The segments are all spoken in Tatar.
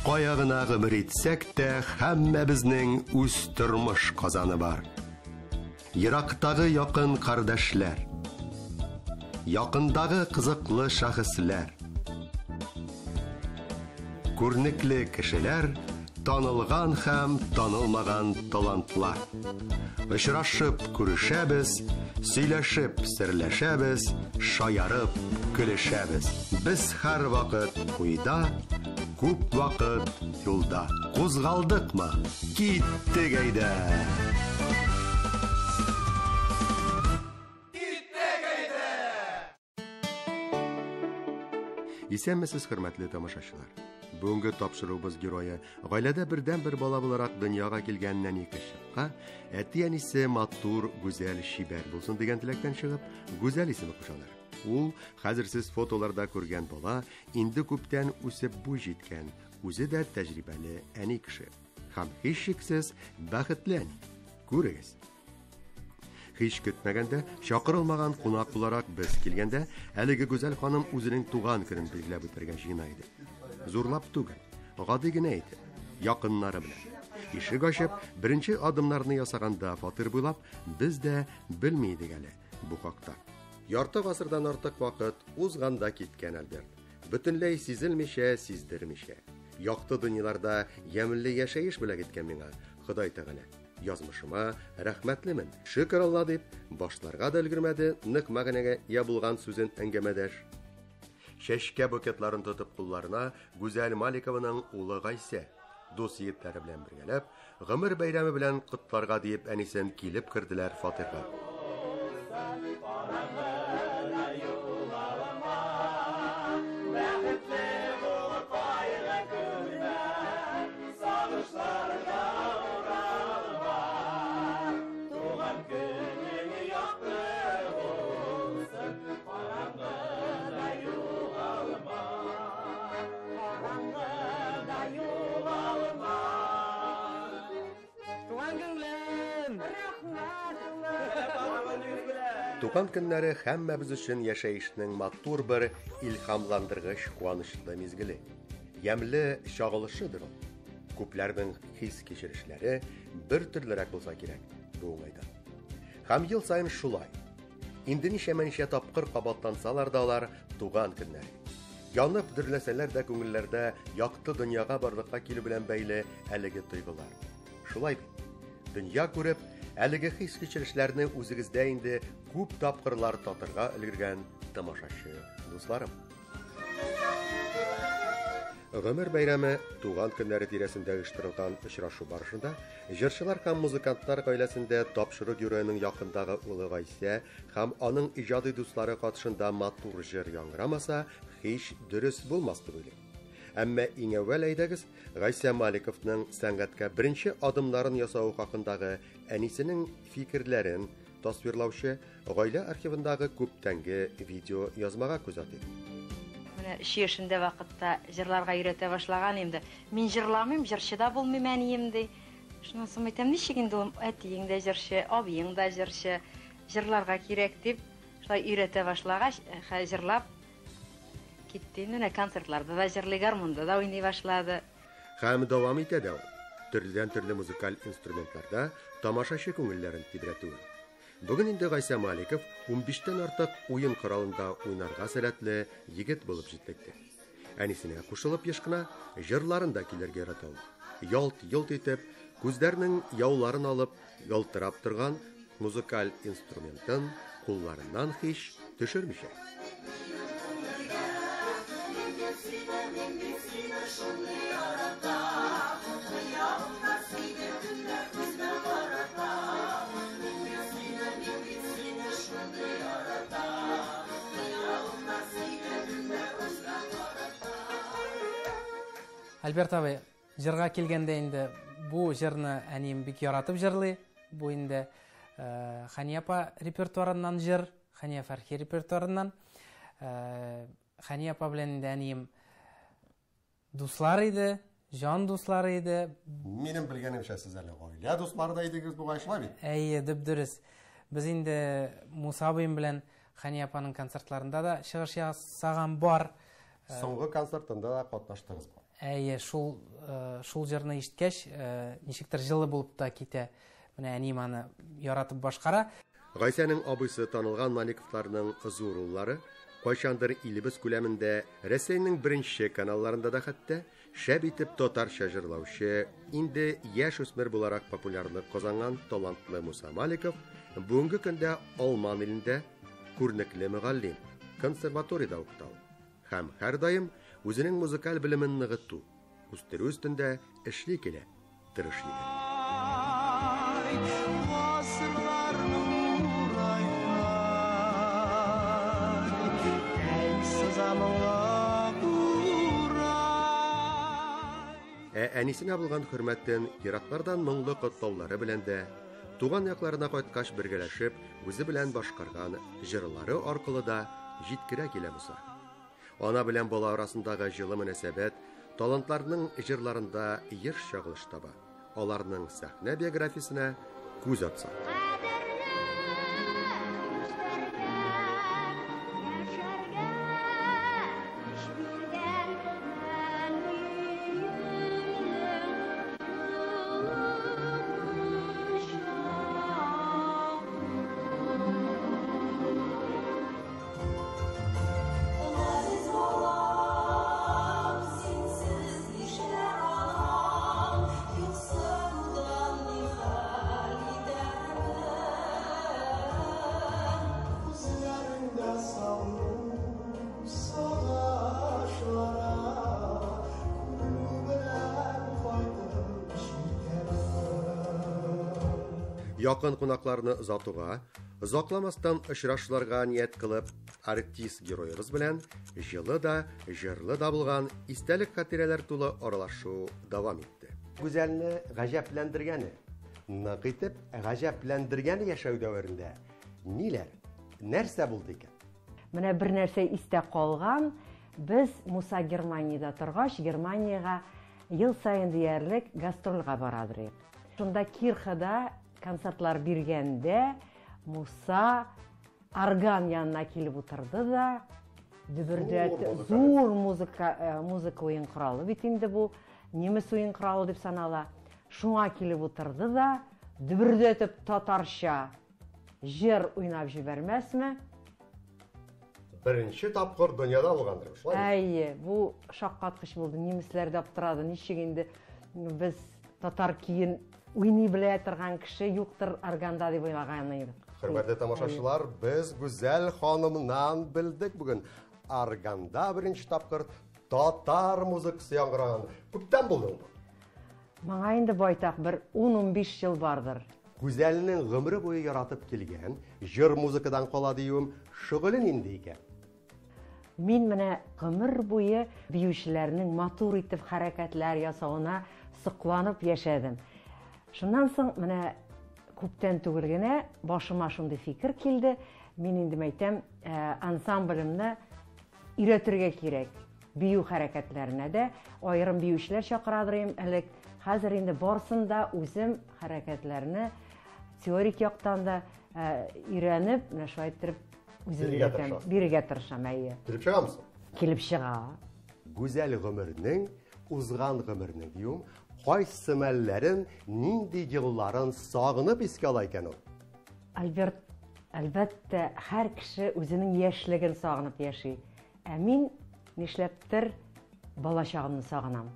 Кая гына гомер итсәк тә, һәммәбезнең үз тормыш казаны бар. Ерактагы якын кардәшләр, якындагы кызыклы шәхесләр, күренекле кешеләр, танылган һәм танылмаган талантлар. Очрашып күрешәбез, сөйләшеп серләшәбез, шаярып көлешәбез. Без һәрвакыт уйда, күп вакыт юлда. Кузгалдыкмы? Киттек әйдә! Исәнмесез, хөрмәтле тамашачылар. Бүгенге тапшыруыбыз герое гаиләдә бердән-бер бала буларак дөньяга килгән нәни кызчыкка әти-әнисе матур, гүзәл, чибәр булсын дигән теләктән чыгып, Гүзәл исеме кушалар. Ул, хәзер сез фотоларда күргән бала, инде күптән үсеп буй җиткән, үзе дә тәҗрибәле әни кеше. Һәм һичшиксез бәхетле әни. Күрегез. Һич көтмәгәндә, чакырылмаган кунак буларак без килгәндә, әлеге гүзәл ханым үзенең туган көнен билгеләп үтәргә җыена иде. Зурлап түгел, гади генә итеп, якыннары белән. Ишек ачып, беренче адымнарны ясаганда фатир буйлап, без дә белми идек әле бу хакта. Ярты гасырдан артык вакыт узган да киткән, Альберт. Бөтенләй сизелмичә, сиздермичә. Якты дөньяларда ямьле яшәеш бүләк иткән миңа Ходай Тәгалә. Язмышыма рәхмәтлемен. Шөкер Алла дип, башларга да өлгермәде нык мәгънәгә ия булган сүзен әңгәмәдәш. Чәчкә букетларын тотып кулларына Гүзәл Маликованың улы Гайсә, дус егетләре белән бергәләп, гомер бәйрәме белән котларга диеп әнисен килеп керделәр фатирга. Туган көннәре һәммәбез өчен яшәешнең матур бер илһамландыргыч куанычлы мизгеле. Ямьле чагылышыдыр ул. Күпләрнең хис-кичерешләре бер төрлерәк булса кирәк бу уңайдан. Һәм ел саен шулай. Инде ничәмә-ничә тапкыр кабатлансалар да алар туган көннәре. Янып дөрләсәләр дә күңелләрдә якты дөньяга барлыкка килү белән бәйле әлеге тойгылар. Шулай бит. Дөнья күреп, әлеге хис-кичерешләрне үзегездә инде күп тапкырлар татырга өлгергән тамашачы дусларым. Гомер бәйрәме туган көннәре тирәсендә оештырылган очрашу барышында җырчылар һәм музыкантлар гаиләсендә тапшыру героеның якындагы улы Гайсә һәм аның иҗади дуслары катышында матур җыр яңгырамаса, һич дөрес булмас дип уйлыйм. Әмма иң әүвәл әйдәгез, Гайсә Маликовның сәнгатькә беренче адымнарын ясавы хакындагы әнисенең фикерләрен тасвирлаучы Гаилә архивындагы күптәнге видеоязмага күз атыйк. Менә өч яшендә вакытта җырларга өйрәтә башлаган инде. Мин җырламыйм, җырчы да булмыйм, әнием, ди. Шуннан соң әйтәм, ничек инде ул, әтиең дә җырчы, абыең да җырчы, җырларга кирәк дип, шулай өйрәтә башлагач, җырлап китте инде. Менә концертларда да җырлый, гармунда да уйный башлады. Һәм дәвам итә дә ул, төрледән-төрле музыкаль инструментларда тамашачы күңелләрен тибрәтүен. Бүген инде Гайсә Маликов унбиштән артык уен коралында уйнарга сәләтле егет булып җитлекте. Әнисенә кушылып еш кына җырларын да көйләргә ярата ул. Ялт-йолт итеп, күзләрнең яуларын алып, ялтырап торган музыкаль инструментын кулларыннан һич төшермичә. Альберт абый, җырга килгәндә инде бу җырны әнием бик яратып җырлый. Бу инде э, Хәния апа репертуарыннан җыр, Хәния Фәрхи репертуарыннан. Э, Хәния апа белән инде әнием дуслар иде, җан дуслары иде. Минем белгәнемчә, сез әле гаилә дуслары да идегез бугай, шулай бит? Әйе, дөп-дөрес. Без инде Муса абыем белән Хәния апаның концертларында да чыгыш ясаган бар. Соңгы концертында да катнаштыгыз бугай. Әйе, шул шул җырны ишеткәч, ничектер җылы булып та китә. Менә әнием аны яратып башкара. Гайсәнең абыйсы танылган Маликовларның зур уллары, кайчандыр илебез күләмендә Рәсәйнең беренче каналларында да хәтта шәп итеп татарча җырлаучы, инде яшь үсмер буларак популярлык казанган талантлы Муса Маликов бүгенге көндә Алман илендә күренекле мөгаллим, консерваториядә укыта ул. Һәм һәрдаим үзенең музыкаль белемен ныгыту, үстерү өстендә эшли килә, тырыш егет. Ә әнисенә булган хөрмәтен ераклардан моңлы котлаулары белән дә, туган якларына кайткач бергәләшеп, үзе белән башкарган җырлары аркылы да җиткерә килә Муса. Ана белән бала арасындагы җылы мөнәсәбәт талантларның җырларында еш чагылыш таба. Аларның сәхнә биографиясенә күз атсак. Якын кунакларны озатуга, озакламастан очрашуларга ният кылып, артист героебыз белән җылы да, җырлы да булган истәлек хатирәләр тулы аралашу дәвам итте. Гүзәлне гаҗәпләндергәне, нык итеп гаҗәпләндергәне яшәү дәверендә ниләр, нәрсә булды икән? Менә бер нәрсә истә калган. Без Муса Германиядә торгач, Германиягә ел саен диярлек гастрольгә барадыр идек. Шунда Кирхада концертлар биргәндә Муса орган янына килеп утырды да, дөбердәтеп, зур музыка, музыка уен коралы бит инде бу, немец уен коралы дип санала. Шуңа килеп утырды да, дөбердәтеп татарча җыр уйнап җибәрмәсме? Беренче тапкыр дөньяда булгандыр, шулай? Әйе, бу шаккаткыч булды. Немецләр дә аптырады. Ничек инде без татар киен уйный белә торган кеше юктыр органда дип уйлаган идек. Хөрмәтле тамашачылар, без Гүзәл ханымнан белдек бүген. Органда беренче тапкыр татар музыкасы яңгыраган. Күптән булды бу? Моңа инде байтак бер 10-15 ел бардыр. Гүзәлнең гомере буе яратып килгән җыр музыкадан кала диюем шөгыле нинди икән? Мин менә гомер буе биючеләрнең матур итеп хәрәкәтләр ясавына сокланып яшәдем. Шуннан соң менә күптән түгел генә башыма шундый фикер килде. Мин инде әйтәм, ансамблемне өйрәтергә кирәк. Бию хәрәкәтләренә дә аерым биючеләр чакырадыр идем элек. Хәзер инде барсын да үзем хәрәкәтләрне теорик яктан да өйрәнеп, менә шулай иттереп үзем өйрәтәм, бирергә тырышам, әйе. Килеп чыгамы? Килеп чыга. Гүзәл гомернең, узган гомернең диюм, кайсы мәлләрен, нинди елларын сагынып искә ала икән ул? Альберт, әлбәттә, һәр кеше үзенең яшьлеген сагынып яши. Ә мин нишләптер балачагымны сагынам.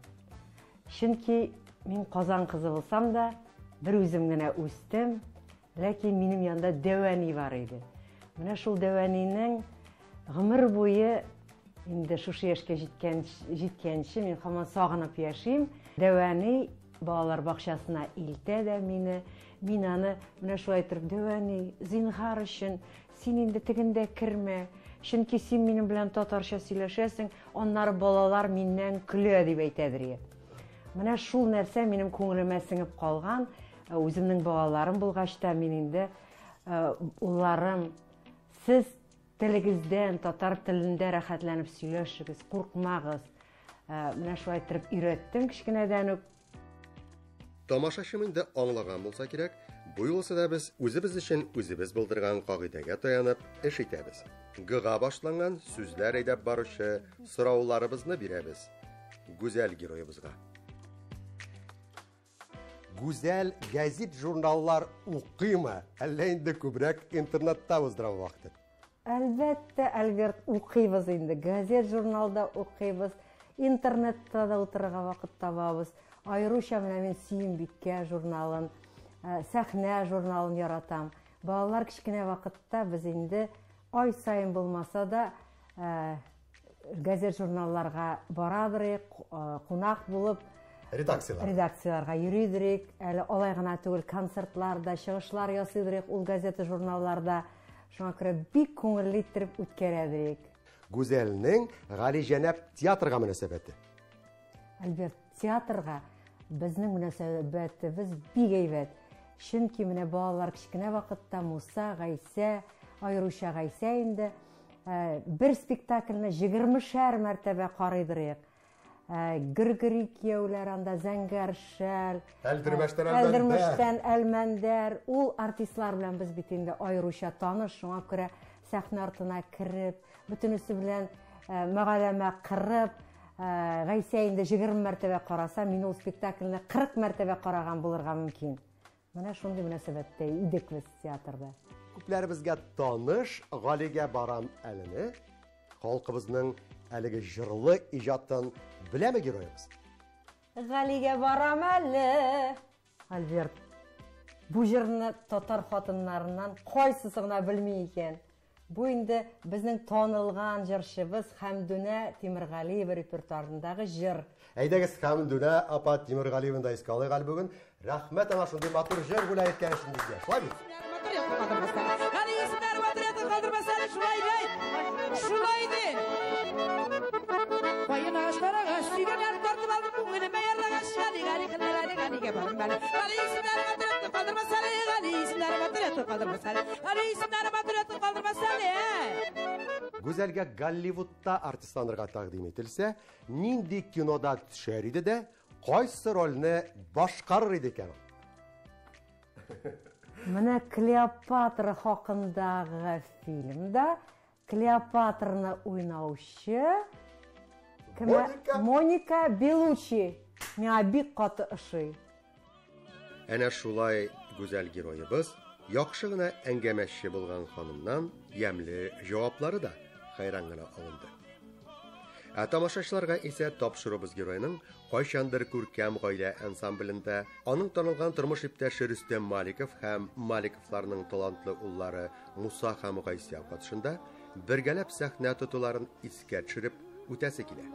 Чөнки мин Казан кызы булсам да, бер үзем генә үстем, ләкин минем янда дәү әни бар иде. Менә шул дәү әнинең гомер буе инде шушы яшькә җиткәнче мин һаман сагынып яшим. Дәү әни балалар бакчасына илтә дә мине. Мин аны менә шулай итеп, дәү әни, зинһар өчен син инде тегендә кермә, чөнки син минем белән татарча сөйләшәсең, аннары балалар миннән көлә дип әйтәдер. Менә шул нәрсә минем күңелемә сеңеп калган. Үземнең балаларым булгач та мин инде улларым, сез телегездән, татар телендә рәхәтләнеп сөйләшегез, куркмагыз. Менә шулай итеп өйрәттем кечкенәдән үк. Тамашачым инде аңлаган булса кирәк, бу юлысы да без үзебез өчен үзебез булдырган кагыйдәгә таянып эш итәбез. Гыга башланган сүзләр әйдәп баручы сорауларыбызны бирәбез. Гүзәл героебызга. Гүзәл гәзит журналлар укыймы, әллә инде күбрәк интернетта уздыра вакытын? Әлбәттә, Альберт, укыйбыз инде. Газет журналда укыйбыз, интернетта да утырырга вакыт табабыз. Аеруча менә мин Сөембикә журналын, Сәхнә журналын яратам. Балалар кечкенә вакытта без инде ай саен булмаса да газет журналларга барадырык, кунак булып редакциялар. Редакцияларга йөридерик. Әле алай гына түгел, концертларда чыгышлар ясыйдырык ул газета журналларда. Шуңа күрә бик күңелле иттереп үткәрәдерик. Гүзәлнең галиҗәнәп театрга мөнәсәбәте. Альберт, театрга безнең мөнәсәбәтебез бик әйбәт. Чөнки менә балалар кечкенә вакытта Муса, Гайсә, аеруча Гайсә инде бер спектакльне 20-шәр мәртәбә карыйдырык. Гөргөри кияүләр анда, Зәңгәр шәл, Әлдермештән Әлдермештән Әлмәндәр. Ул артистлар белән без бит инде аеруча таныш, шуңа күрә сәхнә артына кереп, бөтенесе белән мәгаләмә кырып, Гайсә инде 20 мәртәбә караса, мин ул спектакльне 40 мәртәбә караган булырга мөмкин. Менә шундый мөнәсәбәттә идек без театрда. Күпләребезгә таныш Галигә барам әлене, халкыбызның әлеге җырлы иҗатын беләме героебыз? Галигә барам әле. Альберт, бу җырны татар хатыннарыннан кайсысы гына белми икән? Бу инде безнең танылган җырчыбыз Хәмдүнә Тимергалиева репертуарындагы җыр. Әйдәгез, Хәмдүнә апа Тимергалиеваны да искә алыйк әле бүген. Рәхмәт аңа шундый матур җыр бүләк иткән өчен безгә. Шулай бит? Шулай ди. Шулай ди. Каен агачларга сөйгәннәр тартып алды күңелемә ярлагач, Гали, Гали, Гали, Галигә барам әле. Гали исемнәре матур ятып калдырмас әле, Гали исемнәре матур ятып калдырмас әле. Гали исемнәре матур ятып калдырмас әле. Гүзәлгә Голливудта артистланырга тәкъдим ителсә, нинди кинода төшәр иде дә, кайсы рольне башкарыр иде икән? Менә Клеопатра хакындагы фильмда Клеопатраны уйнаучы Моника, Моника Белучи миңа бик каты ошый. Әнә шулай гүзәл героебыз яхшы гына әңгәмәче булган ханымнан ямьле җаваплары да хәйран гына алынды. Ә тамашачыларга исә тапшыруыбыз героеның кайчандыр күркәм гаилә ансамблендә аның танылган тормыш иптәше Рөстәм Маликов һәм Маликовларның талантлы уллары Муса һәм Гайсә катышында бергәләп сәхнә тотуларын искә төшереп үтәсе килә.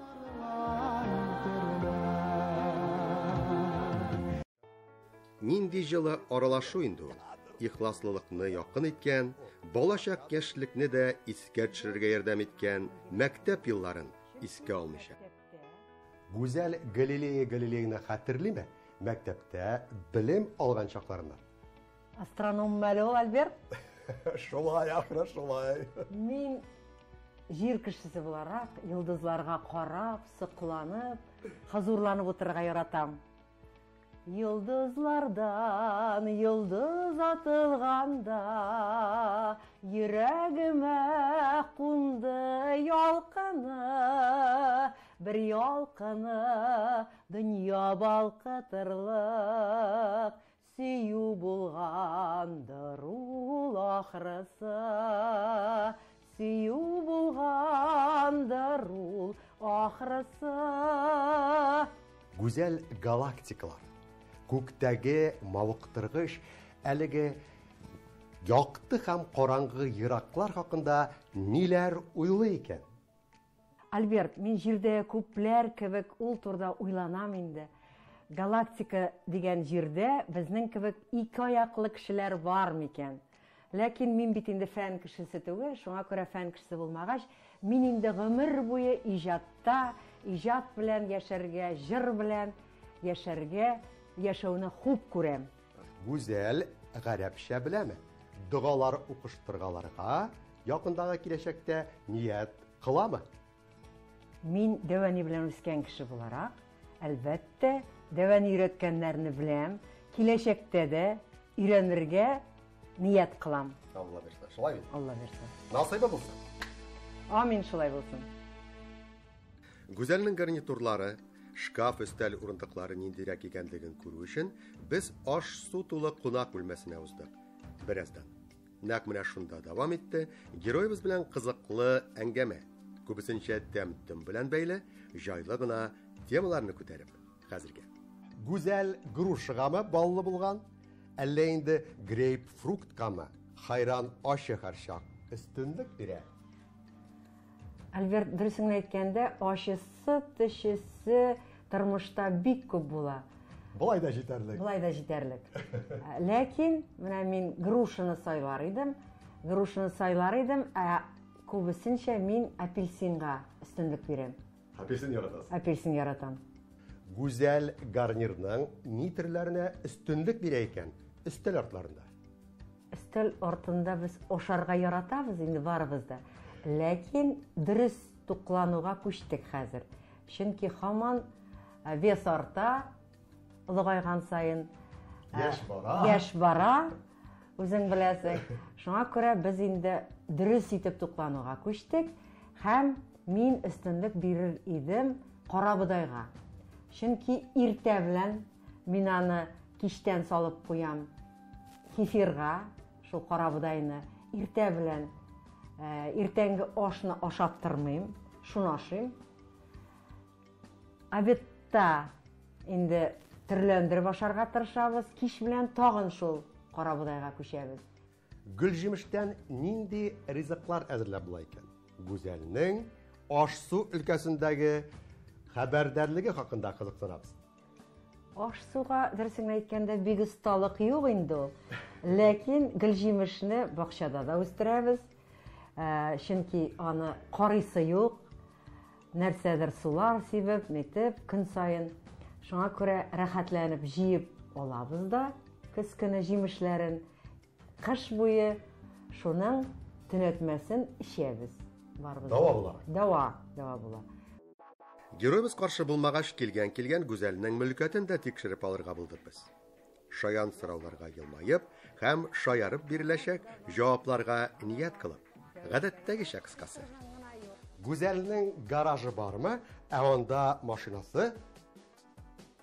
Нинди җылы аралашу инде ул? Ихласлылыкны якын иткән, балачак яшьлекне дә искә төшерергә ярдәм иткән мәктәп елларын искә алмыйча. Гүзәл Галилея Галилеяны хәтерлиме? Мәктәптә белем алган чакларыннан. Астроном әле ул, Альберт? Шулай, ахры, шулай. Мин җир кешесе буларак, йолдызларга карап, сокланып, хозурланып утырырга яратам. Йолдызлардан йолдыз атылганда, йөрәгемә кунды ялкыны, бер ялкыны дөнья балкытырлык, сөю булгандыр ул ахрысы, сөю булгандыр ул ахрысы. Гүзәл галактикалар, күктәге мавыктыргыч әлеге якты һәм караңгы ераклар хакында ниләр уйлый икән? Альберт, мин җирдә күпләр кебек ул турыда уйланам инде. Галактика дигән җирдә безнең кебек ике аяклы кешеләр бар микән? Ләкин мин бит инде фән кешесе түгел, шуңа күрә фән кешесе булмагач, мин инде гомер буе иҗатта, иҗат белән яшәргә, җыр белән яшәргә, яшәүне хуп күрәм. Гүзәл гарәпчә беләме? Догалар укыштыргаларга якындагы киләчәктә ният кыламы? Мин дәвәни белән үскән кеше буларак, әлбәттә, дәвәни өйрәткәннәрне беләм, киләчәктә дә өйрәнергә ният кылам. Алла бирсә, шулай бит? Алла бирсә. Насыйбы булсын. Амин, шулай булсын. Гүзәлнең гарнитурлары, Шкаф, өстәл, урындыклары ниндирәк икәнлеген күрү өчен без аш-су тулы кунак бүлмәсенә уздык. Бераздан. Нәкъ менә шунда дәвам итте героебыз белән кызыклы әңгәмә. Күбесенчә тәм-төм белән бәйле җайлы гына темаларны күтәреп хәзергә. Гүзәл грушагамы баллы булган, әллә инде грейпфрукткамы? Хайран ачы һәрчак өстенлек бирә. Альберт, дөресен әйткәндә, ачысы, төчесе тормышта бик күп була. Болай да җитәрлек. Болай да җитәрлек. Ләкин менә мин грушаны сайлар идем. Грушаны сайлар идем, ә күбесенчә мин апельсинга өстенлек бирәм. Апельсин яратасыз? Апельсин яратам. Гүзәл гарнирның ни төрләренә өстенлек бирә икән өстәл артларында? Өстәл артында без ашарга яратабыз инде барыбыз да. Ләкин дөрес туклануга күчтек хәзер. Чөнки һаман вес арта, олыгайган саен. Яшь бара. Яшь бара, үзең беләсең. Шуңа күрә без инде дөрес итеп туклануга күчтек һәм мин өстенлек бирер идем карабодайга. Чөнки иртә белән мин аны кичтән салып куям кефирга, шул карабодайны иртә белән иртәнге ашны ашап тормыйм, шуны ашыйм. Обедта инде төрләндереп ашарга тырышабыз, кич белән тагын шул карабодайга күчәбез. Гөлҗимештән нинди ризыклар әзерләп була икән? Гүзәлнең аш-су өлкәсендәге хәбәрдарлыгы хакында кызыксынабыз. Аш-суга, дөресен әйткәндә, бик осталык юк инде ул. Ләкин гөлҗимешне бакчада да үстерәбез. Чөнки аны карыйсы юк. Нәрсәдер сулар сибеп, нитеп, көн саен. Шуңа күрә рәхәтләнеп җыеп алабыз да көз көне җимешләрен. Кыш буе шуның төнәтмәсен эчәбез. Барыбыз. Дава була. Дава, дава була. Героебыз каршы булмагач, килгән-килгән Гүзәлнең мөлкәтен дә тикшереп алырга булдык без. Шаян сорауларга елмаеп һәм шаярып биреләчәк җавапларга ният кылып, гадәттәгечә кыскасы. Гүзәлнең гаражы бармы? Ә анда машинасы?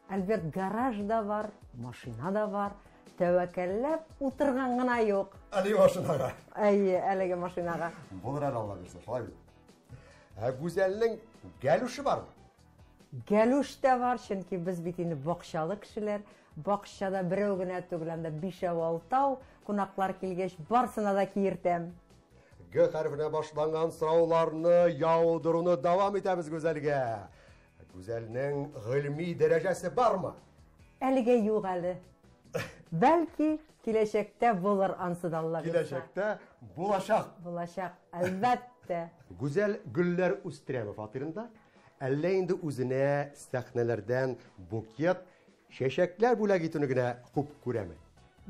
Альберт, гараж да бар, машина да бар. Тәвәккәлләп утырган гына юк. Әлеге машинага. Әйе, әлеге машинага. Булыр әле, Алла бирсә, шулай бит. Ә Гүзәлнең галушы бармы? Галуш та бар, чөнки без бит инде бакчалы кешеләр. Бакчада берәү генә түгел, анда бишәү-алтау кунаклар килгәч, барсына да киертәм. Г хәрефенә башланган сорауларны яудыруны дәвам итәбез Гүзәлгә. Гүзәлнең гыйльми дәрәҗәсе бармы? Әлегә юк әле. Бәлки киләчәктә булыр ансы да, Алла бирсә. Киләчәктә булачак. Булачак, әлбәттә. Гүзәл гөлләр үстерәме фатирында? Әллә инде үзенә сәхнәләрдән букет, чәчәкләр бүләк итүне генә хуп күрәме?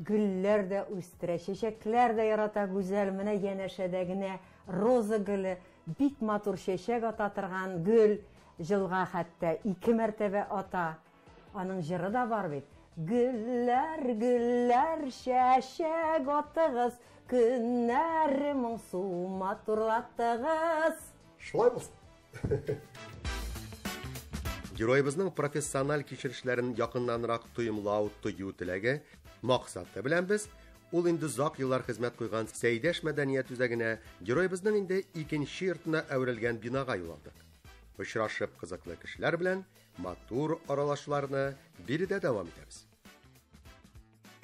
Гөлләр дә үстерә, чәчәкләр дә ярата Гүзәл. Менә янәшәдә генә роза гөле, бик матур чәчәк ата торган гөл, җылга хәтта 2 мәртәбә ата. Аның җыры да бар бит. Гөлләр, гөлләр, чәчәк атыгыз, көннәр моңсу матурлатыгыз. Шулай булсын. Героебызның профессиональ кичерешләрен якыннанрак тоемлау, тою теләге максаты белән без ул инде озак еллар хезмәт куйган Сәйдәш мәдәният үзәгенә, героебызның инде икенче йортына әверелгән бинага юл алдык. Очрашып кызыклы кешеләр белән матур аралашуларны биредә дәвам итәбез.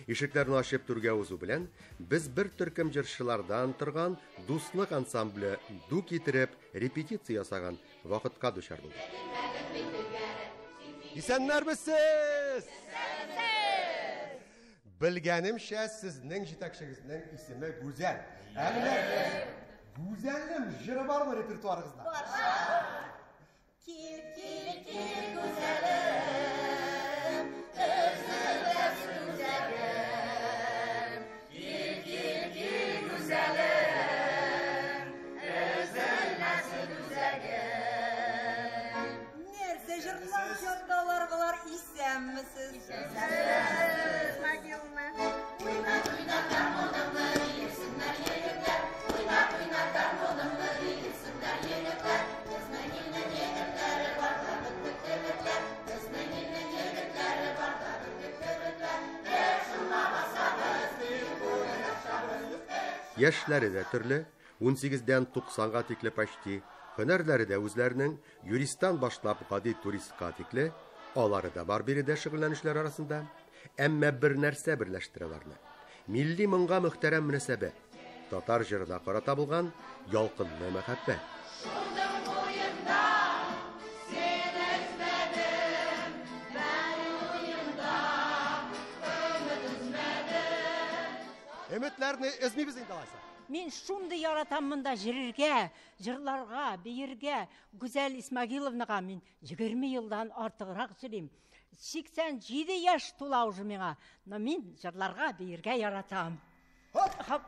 Ишекләрне ачып түргә узу белән без бер төркем җырчылардан торган Дуслык ансамбле ду китереп репетиция ясаган вакытка дучар булдык. Исәннәрмесез? Белгәнемчә, сезнең җитәкчегезнең исеме Гүзәл. Ә менә Гүзәлнең җыры бармы репертуарыгызда? Бар. Кил, кил, кил, Гүзәлем, өзелмәс үзәгем. Кил, кил, кил, Гүзәлем, өзелмәс үзәгем. Нәрсә җырлар җырдалар болар, исәнмесез? Исәнмесез, Магилна. Уйна, уйна, гармуныңны, биесеннәр егетләр. Уйна, уйна, гармуныңны, биесеннәр егетләр. Безнең илнең егетләре барлыгын бетерерләр. Яшьләре дә төрле, 18-дән 90-га тикле почти, һөнәрләре дә үзләренең, юристтан башлап гади туристка тикле, алары да бар биредә шөгыльләнүчеләр арасында. Әмма бер нәрсә берләштерә аларны. Милли моңга мөхтәрәм мөнәсәбәт, татар җырына карата булган ялкынлы мәхәббәт. Өметләрне өзмибез инде алайса. Мин шундый яратам монда җырырга, җырларга, биергә. Гүзәл Исмагиловнага мин 20 елдан артыграк йөрим. 87 яшь тула уже миңа. Но мин җырларга, биергә яратам. Хоп! Хоп!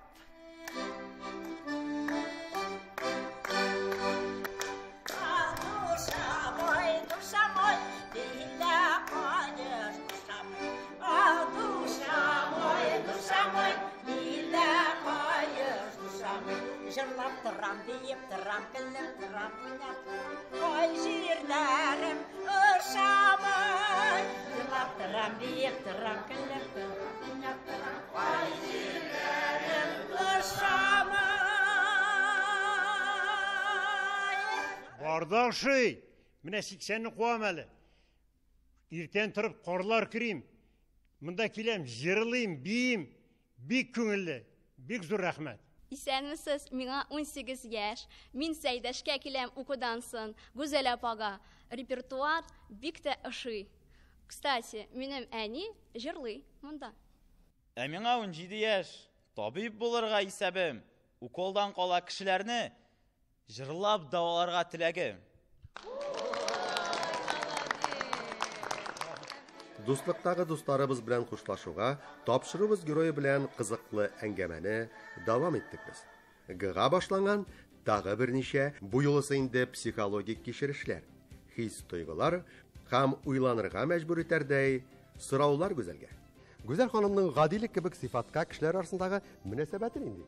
Душа мой, душа мой, душа мой. А душа мой, душа мой, душа мой. Җырлап торам, биеп торам, көлеп торам, уйнап торам. Кай җирләрем ошамый. Җырлап торам, биеп торам, көлеп торам, уйнап торам. Кай җирләрем ошамый. Барда ошый. Менә 80-не куам әле. Иртән торып карлар керим. Монда киләм, җырлыйм, биим. Бик күңелле. Бик зур рәхмәт. Исәнмесез, миңа 18 яшь. Мин Сәйдәшкә киләм укудан соң. Гүзәл апага репертуар бик тә ошый. Кстати, минем әни җырлый монда. Ә миңа 17 яшь. Табиб булырга исәбем. Уколдан кала кешеләрне җырлап дәваларга теләгем. Дуслыктагы дусларыбыз белән хушлашуга, тапшыруыбыз герое белән кызыклы әңгәмәне дәвам иттек без. Гыга башланган тагы берничә, бу юлысы инде психологик кичерешләр, хис-тойгылар һәм уйланырга мәҗбүр итәрдәй сораулар Гүзәлгә. Гүзәл ханымның гадилек кебек сыйфатка кешеләр арасындагы мөнәсәбәте нинди?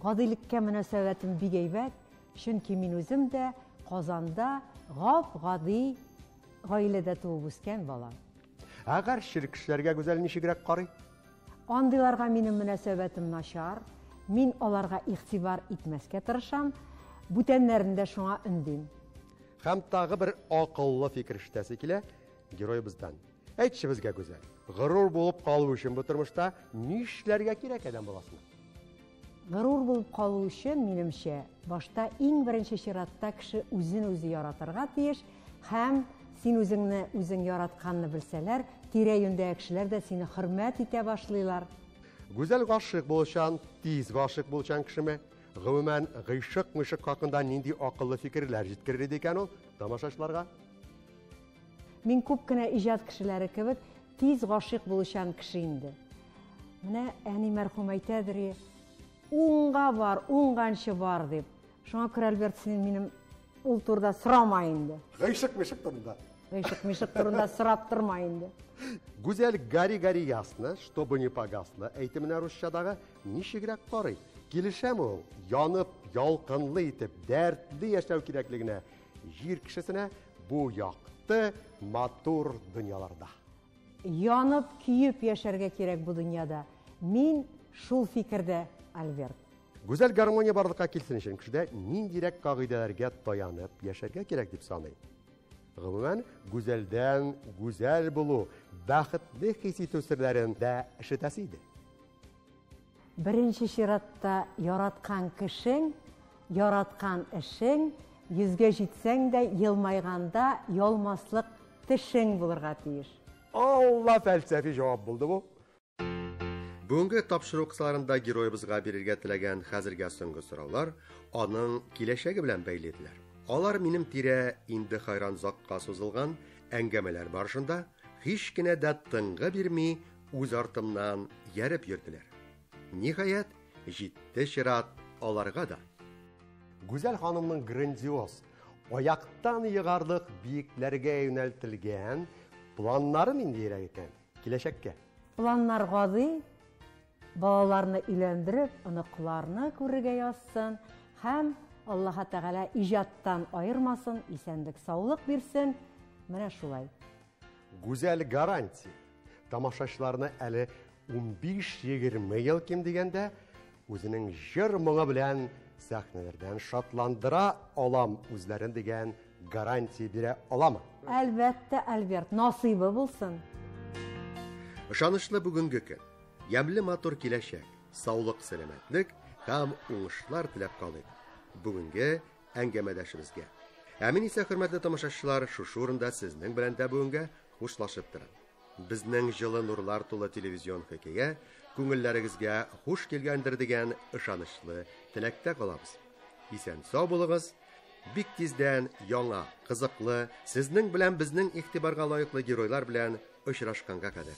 Гадилеккә мөнәсәбәтем бик әйбәт, чөнки мин үзем дә Казанда гап-гади гаиләдә туып үскән бала. Әгәр чир кешеләргә Гүзәл ничегрәк карый? Андыйларга минем мөнәсәбәтем начар. Мин аларга игътибар итмәскә тырышам, бүтәннәрен дә шуңа өндим. Һәм тагы бер акыллы фикер ишетәсе килә героебыздан. Әйтче безгә, Гүзәл, горур булып калу өчен бу тормышта нишләргә кирәк адәм баласына? Горур булып калу өчен, минемчә, башта иң беренче чиратта кеше үзен үзе яратырга тиеш һәм син үзеңне үзең яратканны белсәләр, тирә-юньдәге кешеләр дә сине хөрмәт итә башлыйлар. Гүзәл гашыйк булучан, тиз гашыйк булучан кешеме? Гомумән, гыйшык-мыйшык хакында нинди акыллы фикерләр җиткерер иде икән ул тамашачыларга? Мин күп кенә иҗат кешеләре кебек тиз гашыйк булучан кеше инде. Менә әни мәрхүм әйтәдер, уңга бар, уңганчы бар дип. Шуңа күрә, Альберт, син минем ул турыда сорама инде. Гыйшык-мыйшык турында. Гыйшык-мыйшык турында сорап торма инде. Гүзәл гори-гори ясно, чтобы не погасло, әйтеменә русчадагы ничегрәк карый? Килешәме ул? Янып, ялкынлы итеп, дәртле яшәү кирәклегенә җир кешесенә бу якты, матур дөньяларда. Янып, көеп яшәргә кирәк бу дөньяда. Мин шул фикердә, Альберт. Гүзәл гармония барлыкка килсен өчен кешедә ниндирәк кагыйдәләргә таянып яшәргә кирәк дип саный. Гомумән, гүзәлдән гүзәл булу, бәхетле хис итү серләрен дә ишетәсе иде. Беренче чиратта яраткан кешең, яраткан эшең, йөзгә җитсәң дә елмайганда ялмаслык тешең булырга тиеш. Алла, фәлсәфи җавап булды бу. Бүгенге тапшыру кысаларында героебызга бирергә теләгән хәзергә соңгы сораулар аның киләчәге белән бәйле иделәр. Алар минем тирә инде хайран озакка сузылган әңгәмәләр барышында һич кенә дә тынгы бирми үз артымнан яреп йөрделәр. Ниһаять, җитте чират аларга да. Гүзәл ханымның грандиоз, аяктан егарлык биекләргә юнәлтелгән планнары ниндирәк икән киләчәккә? Планнар гади, балаларны өйләндереп, оныкларны күрергә язсын һәм Аллаһ Тәгалә иҗаттан аермасын, исәнлек, саулык бирсен. Менә шулай. Гүзәл гарантия. Тамашачыларны әле 15-20 ел ким дигәндә үзенең җыр моңы белән сәхнәләрдән шатландыра алам үзләрен дигән гарантия бирә аламы? Әлбәттә, Альберт, насыйбы булсын. Ышанычлы бүгенге көн, ямьле матур киләчәк, саулык, сәламәтлек һәм уңышлар теләп калыйк. Бүгенге әңгәмәдәшебезгә. Ә мин исә, хөрмәтле тамашачылар, шушы урында сезнең белән дә бүгенгә хушлашып торам. Безнең җылы нурлар тулы телевизион хикәя күңелләрегезгә хуш килгәндер дигән ышанычлы теләктә калабыз. Исән сау булыгыз. Бик тиздән яңа, кызыклы, сезнең белән безнең игътибарга лаеклы геройлар белән очрашканга кадәр.